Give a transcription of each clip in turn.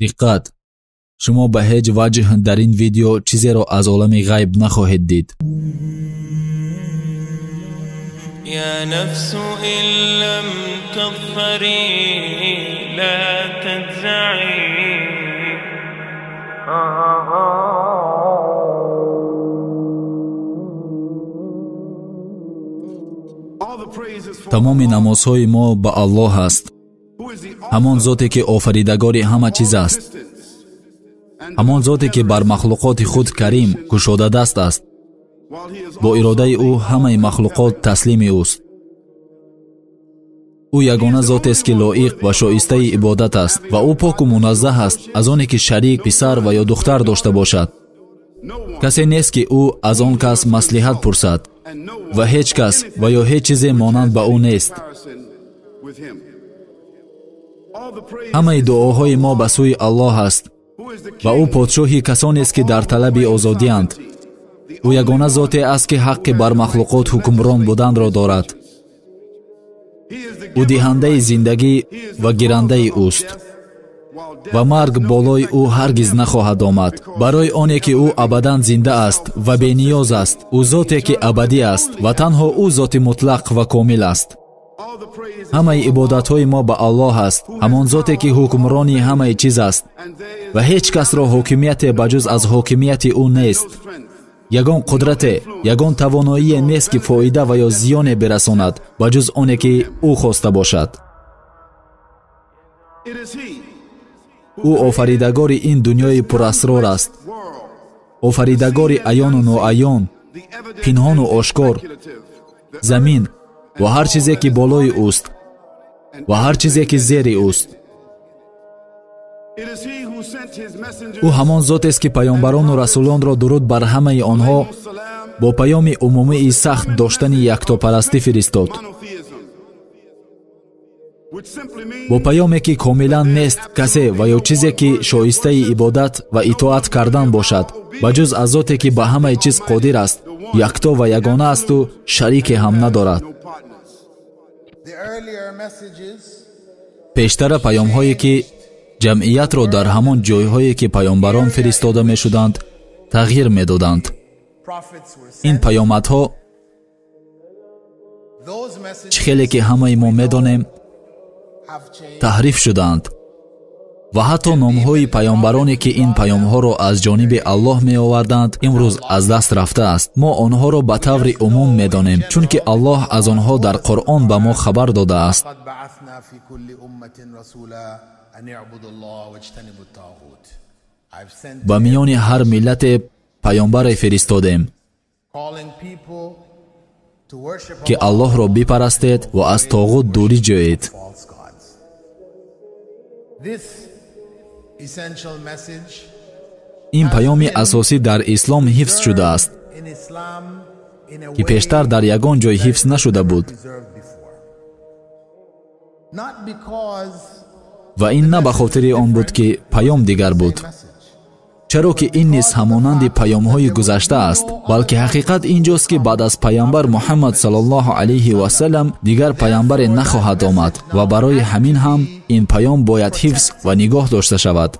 Диққат! Шумо ба ҳеҷ ваҷҳ дар ин видео чизеро аз олами ғайб нахоҳед дид. يا نفس إن لم تظفري لا تجزعي. Тамоми намозҳои мо ба Аллоҳ аст, ҳамон зоте ки офаридагори ҳама чиз аст, ҳамон зоте ки бар махлуқоти худ карим, кушодадаст аст. Бо иродаи ӯ ҳамаи махлуқот таслими ӯст. Ӯ ягона зотест ки лоиқ ва шоистаи ибодат аст ва ӯ поку муназзаҳ аст аз оне ки шарик, писар ва ё духтар дошта бошад. Касе нест ки ӯ аз он кас маслиҳат пурсад ва ҳеҷ кас ва ё ҳеҷ чизе монанд ба ӯ нест. Ҳамаи дуоҳои мо ба сӯи Аллоҳ аст ва ӯ подшоҳи касонест ки дар талаби озодианд. Ӯ ягона зоте аст ки ҳаққи бар махлуқот ҳукмрон буданро дорад. Ӯ диҳандаи зиндагӣ ва гирандаи ӯст ва марг болои ӯ ҳаргиз нахоҳад омад, барои оне ки ӯ абадан зинда аст ва бениёз аст. Ӯ зоте ки абадӣ аст ва танҳо ӯ зоти мутлақ ва комил аст. Ҳамаи ибодатҳои мо ба Аллоҳ аст, ҳамон зоте ки ҳукмрони ҳамаи чиз аст ва ҳеҷ касро ҳокимияте ба ҷуз аз ҳокимияти ӯ нест. Ягон қудрате, ягон тавоноие нест ки фоида ва ё зиёне бирасонад ба ҷуз оне ки ӯ хоста бошад. Ӯ офаридагори ин дунёи пурасрор аст, офаридагори аёну ноаён, пинҳону ошкор, замин ва ҳар чизе ки болои ӯст ва ҳар чизе ки зери ӯст. Ӯ ҳамон зотест ки паёмбарону расулонро дуруд бар ҳамаи онҳо бо паёми умумии сахт доштани яктопарастӣ фиристод, бо паёме ки комилан нест касе ва ё чизе ки шоистаи ибодат ва итоат кардан бошад ба ҷуз аз зоте ки ба ҳамаи чиз қодир аст, якто ва ягона асту шарике ҳам надорад. Пештара паёмҳое ки ҷамъиятро дар ҳамон ҷойҳое ки паёмбарон фиристода мешуданд тағйир медоданд. Ин паёмадҳо чӣ хеле ки ҳамаи мо медонем таҳриф шудаанд ва ҳатто номҳои паёмбароне ки ин паёмҳоро аз ҷониби Аллоҳ меоварданд имрӯз аз даст рафтааст. Мо онҳоро ба таври умум медонем, чунки Аллоҳ аз онҳо дар Қуръон ба мо хабар додааст. Ба миёни ҳар миллате паёмбаре фиристодем ки Аллоҳро бипарастед ва аз тоғут дурӣ ҷӯед. Ин паёми асосӣ дар ислом ҳифз шудааст, ки пештар дар ягон ҷой ҳифз нашуда буд. Ва ин на ба хотири он буд ки паём дигар буд, чаро ки ин низ ҳамонанди паёмҳои гузашта аст, балки ҳақиқат инҷост ки баъд аз паямбар Муҳаммад саллаллоҳу алайҳи васаллам дигар паямбаре нахоҳад омад ва барои ҳамин ҳам ин паём бояд ҳифз ва нигоҳ дошта шавад.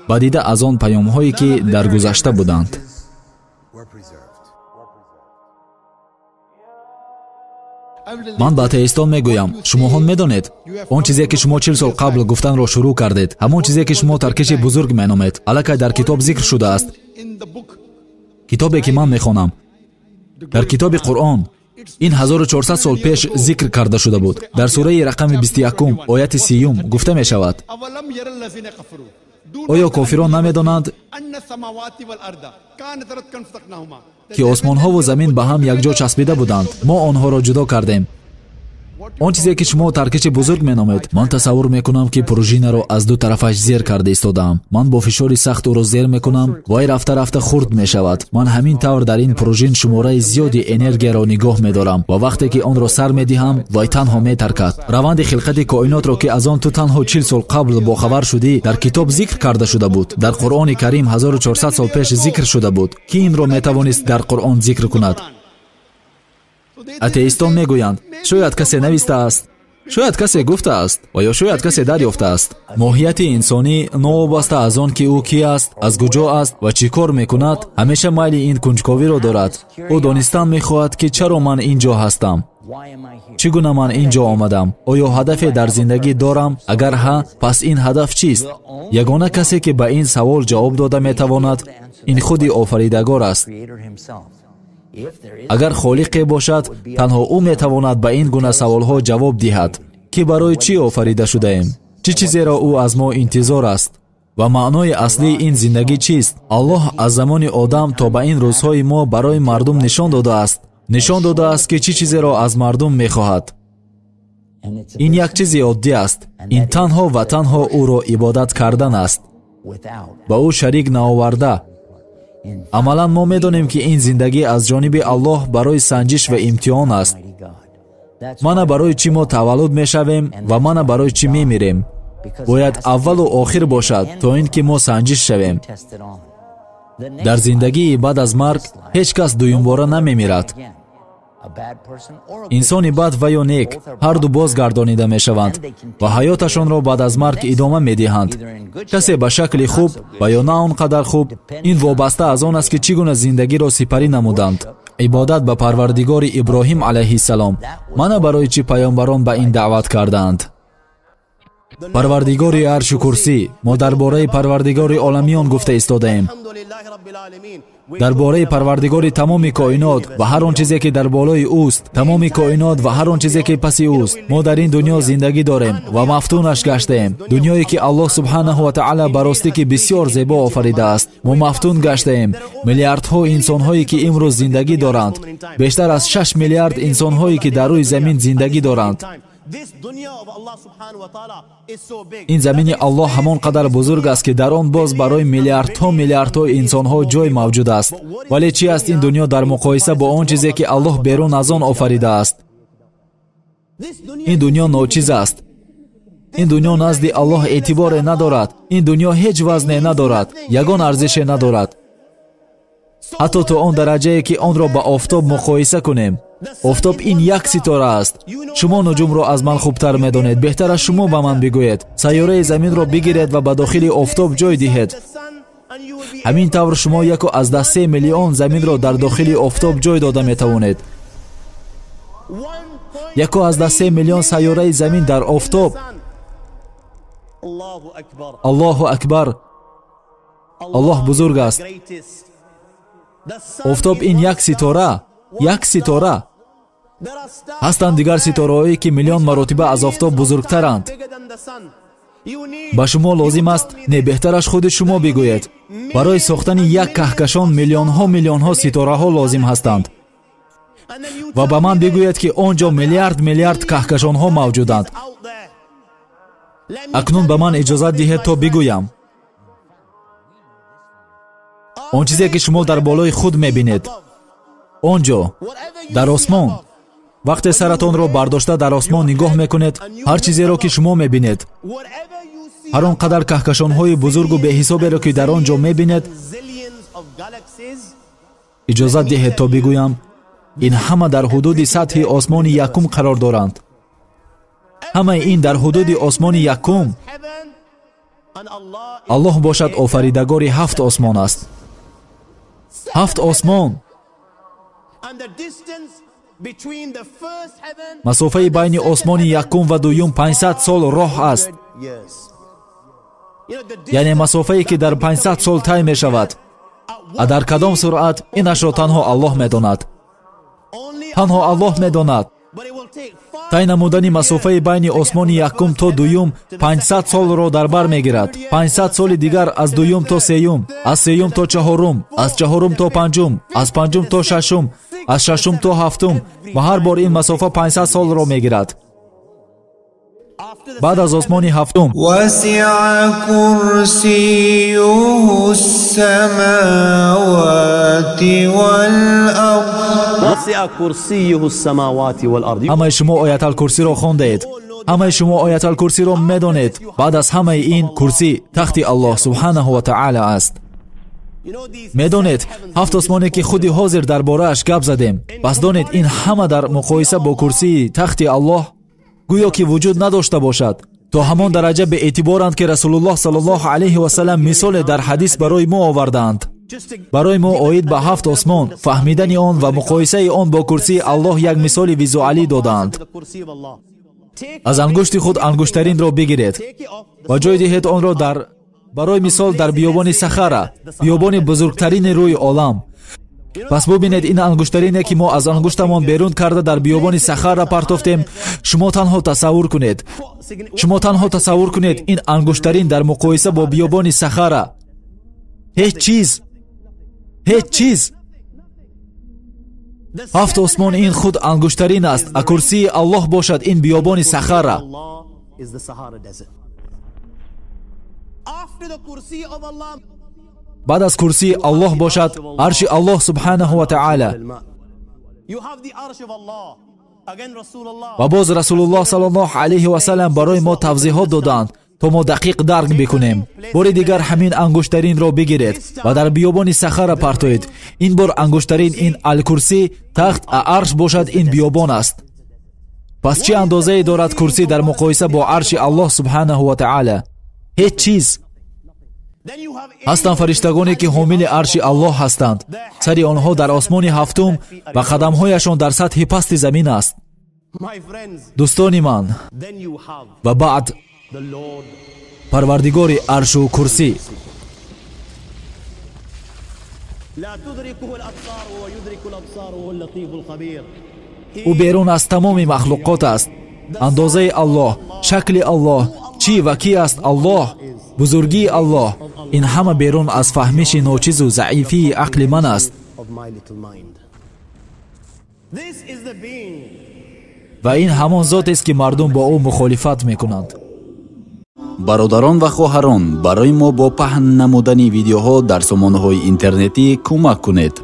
Ба дида аз он паёмҳое ки дар гузашта буданд. Ман ба атеистон мегӯям, шумоҳон медонед, он чизе ки шумо 40 сол қабл гуфтанро шурӯъ кардед, ҳамон чизе ки шумо таркиши бузург меномед, аллакай дар китоб зикр шудааст. Китобе ки ман мехонам, дар китоби Қуръон ин 1400 сол пеш зикр карда шуда буд. Дар сураи рақами 21 ояти 30 гуфта мешавад: оё кофирон намедонанд ки осмонҳову замин ба ҳам якҷо часпида буданд? Мо онҳоро ҷудо кардем. Он чизе ки шумо таркиши бузург меномед, ман тасаввур мекунам ки пружинаро аз ду тарафаш зер карда истодаам. Ман бо фишори сахт ӯро зер мекунам, вай рафта-рафта хурд мешавад. Ман ҳамин тавр дар ин пружин шумораи зиёди энергияро нигоҳ медорам ва вақте ки онро сар медиҳам, вай танҳо метаркад. Раванди хилқати коинотро ки аз он ту танҳо 40 сол қабл бохабар шудӣ, дар китоб зикр карда шуда буд. Дар Қуръони Карим 1400 сол пеш зикр шуда буд. Ки инро метавонист дар Қуръон зикр кунад? Атеистон мегӯянд, шояд касе навистааст. Шояд касе гуфтааст ва ё шояд касе дарёфтааст. Моҳияти инсонӣ новобаста аз он ки ӯ кӣ аст, аз куҷо аст ва чӣ кор мекунад, ҳамеша майли ин кунҷковиро дорад. Ӯ донистан мехоҳад ки чаро ман ин ҷо ҳастам, чӣ гуна ман ин ҷо омадам, оё ҳадафе дар зиндагӣ дорам? Агар ҳа, пас ин ҳадаф чист? Ягона касе ки ба ин савол ҷавоб дода метавонад, ин худи офаридагор аст. Агар холиқе бошад, танҳо ӯ метавонад ба ин гуна саволҳо ҷавоб диҳад, ки барои чӣ офарида шудаем, чӣ чизеро ӯ аз мо интизор аст ва маънои аслии ин зиндагӣ чист. Аллоҳ аз замони Одам то ба ин рӯзҳои мо барои мардум нишон додааст. Нишон додааст ки чӣ чизеро аз мардум мехоҳад. Ин як чизи оддӣ аст. Ин танҳо ва танҳо ӯро ибодат кардан аст, ба ӯ шарик наоварда. Амалан мо медонем ки ин зиндагӣ аз ҷониби Аллоҳ барои санҷиш ва имтиҳон аст. Мана барои чӣ мо таваллуд мешавем ва мана барои чӣ мемирем. Бояд аввалу охир бошад то ин ки мо санҷиш шавем. Дар зиндагии баъд аз марг ҳеҷ кас дуюмбора намемирад. Инсони бад ва ё нек ҳарду бозгардонида мешаванд ва ҳаёташонро баъд аз марг идома медиҳанд. Касе ба шакли хуб ва ё на он қадар хуб, ин вобаста аз он аст ки чӣ гуна зиндагиро сипарӣ намуданд. Ибодат ба Парвардигори Иброҳим алайҳиссалом. Мана барои чӣ паёмбарон ба ин даъват кардаанд. Парвардигори аршу курсӣ, мо дар бораи Парвардигори оламиён гуфта истодаем. Дар бораи Парвардигори тамоми коинот ва ҳар он чизе ки дар болои ӯст, тамоми коинот ва ҳар он чизе ки паси ӯст. Мо дар ин дунё зиндагӣ дорем ва мафтунаш гаштаем. Дунёе ки Аллоҳ субҳанаҳу ва таъала ба ростӣ ки бисёр зебо офаридааст. Мо мафтун гаштаем. Миллиардҳо инсонҳое ки имрӯз зиндагӣ доранд, бештар аз 6 миллиард инсонҳое ки дар рӯи замин зиндагӣ доранд. Ин замини Аллоҳ ҳамон қадар бузург аст ки дар он боз барои миллиардҳо миллиардҳо инсонҳо ҷой мавҷуд аст. Вале чӣ аст ин дунё дар муқоиса бо он чизе ки Аллоҳ берун аз он офаридааст? Ин дунё ночиз аст. Ин дунё назди Аллоҳ эътиборе надорад. Ин дунё ҳеҷ вазне надорад, ягон арзише надорад. Ҳатто то он дараҷае ки онро ба офтоб муқоиса кунем. Офтоб ин як ситора аст. Шумо нуҷумро аз ман хубтар медонед. Беҳтар аст шумо ба ман бигӯед. Сайёраи заминро бигиред ва ба дохили офтоб ҷой диҳед. Ҳамин тавр шумо 1.3 миллион заминро дар дохили офтоб ҷой дода метавонед. 1.3 миллион сайёраи замин дар офтоб. Аллоҳу акбар. Аллоҳ бузург аст. Офтоб ин як ситора, як ситора. Ҳастанд дигар ситораҳое ки миллион маротиба аз офтоб бузургтаранд. Ба шумо лозим аст, не, беҳтараш худи шумо бигӯед. Барои сохтани як каҳкашон миллионҳо миллионҳо ситораҳо лозим ҳастанд. Ва ба ман бигӯед ки он ҷо миллиард миллиард каҳкашонҳо мавҷуданд. Акнун ба ман иҷозат диҳед то бигӯям. Он чизе ки шумо дар болои худ мебинед, он ҷо, дар осмон, вақте саратонро бардошта дар осмон нигоҳ мекунед, ҳар чизеро ки шумо мебинед, ҳар он қадар каҳкашонҳои бузургу беҳисоберо ки дар он ҷо мебинед, иҷозат диҳед то бигӯям, ин ҳама дар ҳудуди сатҳи осмони якум қарор доранд. Ҳамаи ин дар ҳудуди осмони якум. Аллоҳ бошад офаридагори 7 осмон аст. 7 осмон. Масофаи байни осмони якум ва дуюм 500 сол роҳ аст. Яъне масофае ки дар 500 сол тай мешавад. А дар кадом суръат, инашро танҳо Аллоҳ медонад. Танҳо Аллоҳ медонад. Тай намудани масофаи байни осмони якум то дуюм 500 солро дар бар мегирад. 500 соли дигар аз дуюм то сеюм, аз сеюм то чаҳорум, аз чаҳорум то панҷум, аз панҷум то шашум, аз шашум то ҳафтум ва ҳар бор ин масофа 500 солро мегирад. Баъд аз осмони ҳафтум وسع كرسيه السماوات والأرض. وسع كرسيه السماوات والأرض. ҳамаи шумо ояталкурсиро хондаед. ҳамаи шумо ояталкурсиро медонед. Баъд аз ҳамаи ин курсӣ тахти Аллоҳ субҳанаҳу ва таъала аст. Медонед, 7 осмоне ки худи ҳозир дар борааш гап задем, пас донед ин ҳама дар муқоиса бо курсии тахти Аллоҳ Гӯё ки вуҷуд надошта бошад. То ҳамон дараҷа беэътиборанд, ки Расулуллоҳ саллаллоҳу алайҳи васаллам мисоле дар ҳадис барои мо овардаанд. Барои мо оид ба 7 осмон, фаҳмидани он ва муқоисаи он бо курсии Аллоҳ як мисоли визуалӣ додаанд. Аз ангушти худ ангуштаринро бигиред ва ҷой диҳед онро дар, барои мисол, дар биёбони Сахара, биёбони бузургтарини рӯи олам. Пас бубинед, ин ангуштарине ки мо аз ангуштамон берун карда дар биёбони Сахара партофтем, шумо танҳо тасаввур кунед. Шумо танҳо тасаввур кунед, ин ангуштарин дар муқоиса бо биёбони Сахара ҳеҷ чиз, ҳеҷ чиз. 7 осмон ин худ ангуштарин аст, а курсии Аллоҳ бошад ин биёбони Сахара. Баъд аз курсии Аллоҳ бошад арши Аллоҳ субҳанаҳу ва таъала. Ва боз Расулуллоҳ саллаллоҳу алайҳи васаллам барои мо тавзеҳот доданд, то мо дақиқ дарк бикунем. Бори дигар ҳамин ангуштаринро бигиред ва дар биёбони Сахара партоед. Ин бор ангуштарин ин алкурсӣ, тахт, а арш бошад ин биёбон аст. Пас чӣ андозае дорад курсӣ дар муқоиса бо арши Аллоҳ субҳанаҳу ва таъала? Ҳеҷ чиз. Ҳастанд фариштагоне ки ҳомили арши Аллоҳ ҳастанд. Сари онҳо дар осмони ҳафтум ва қадамҳояшон дар сатҳи пасти замин аст. Дӯстони ман, ва баъд Парвардигори аршу курсӣ. Ӯ берун аз тамоми махлуқот аст. Андозаи Аллоҳ, шакли Аллоҳ, чӣ ва кӣ аст Аллоҳ, бузургии Аллоҳ, ин ҳама берун аз фаҳмиши ночизу заифии ақли ман аст. Ва ин ҳамон зотест, ки мардум бо ӯ мухолифат мекунанд. Бародарон ва хоҳарон, барои мо бо паҳн намудани видеоҳо дар сомонаҳои интернетӣ кӯмак кунед.